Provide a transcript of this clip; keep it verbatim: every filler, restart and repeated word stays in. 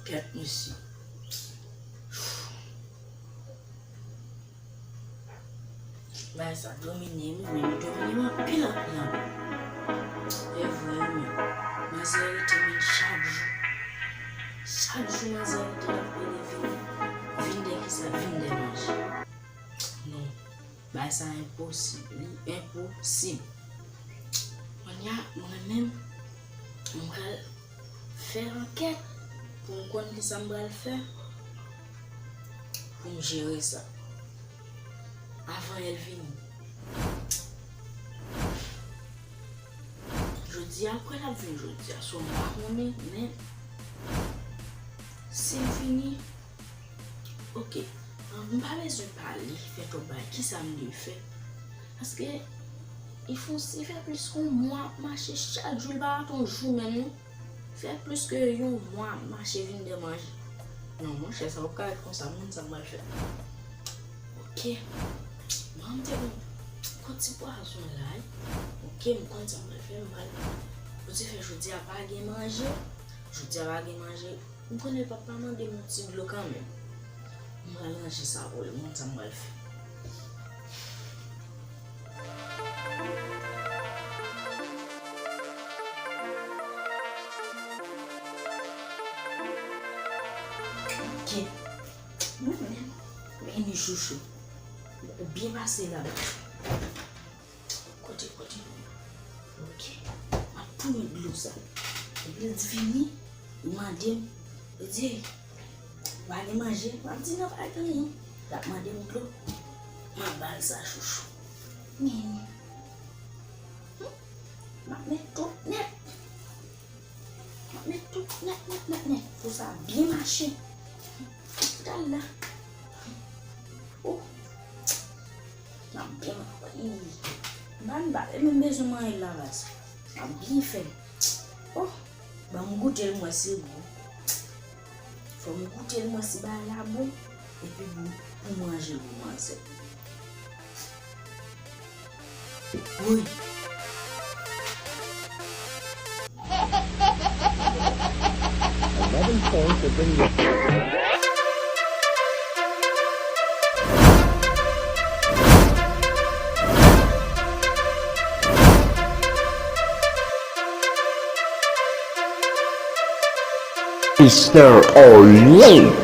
Kèt, mesye. Bagay sa domine m, men li domine m anpil, anpil, anpil. E vre, wi, men manzè rete, men chak jou. Chak jou, manzè rete, l ap rele vini. Vin de kisa? Vin de manje. Non. Bagay sa enposib. Li enposib. Kounye a, mwen menm, mwen pral fè ankèt pou m konn kisa m pral fè pou m jere sa. Avan L vini. Jodi a, kwè l ap vin jodi a. So, m pa konnen, men si l vini, oke. M pa bezwen pale, fè twòp bagay. Kisa m dwe fè? Paske, li fè, li fè plis ke yon mwa ap mache chak jou, li pa rate yon jou menm, non. Fè plis ke yon mwa ap mache vin de manje. Non, monchè, sa p ap ka ret konsa, m konn sa m pral fè. Oke. Ban m te bon. Kot ti pwazon la, wi. Oke, m konn sa m pral fè, m pral. Poutèfè jodi a pa gen manje. Jodi a pa gen manje. M konnen l p ap pa mande m yon ti dlo kanmenm. M pral ranje sa pou li, m konn sa m pral fè. Oke. Mwen menm, vini chouchou. Ou byen pase la. Kote, kote. Oke. M ap tou met dlo sa. Epi l di vini, li mande m. Li di, "Pa gen manje?" M ap di, "Non, pa gen anyen." L ap mande m dlo. M ap ba l sa, chouchou. Men, hmm, m ap met tout nèt. M ap met tout nèt, nèt, nèt, nèt. Pou sa byen mache. Gad la. Oh. M ap byen, ih. M pa, m pa menm bezwen manyen l la baz. M ap byen fè l. Oh. Ban m goute l, m wè si l bon. Fò m goute l, m wè si bagay la bon. Epi pou, pou manje l pou manzè. Wi. Eleven points have been Mister Orlando.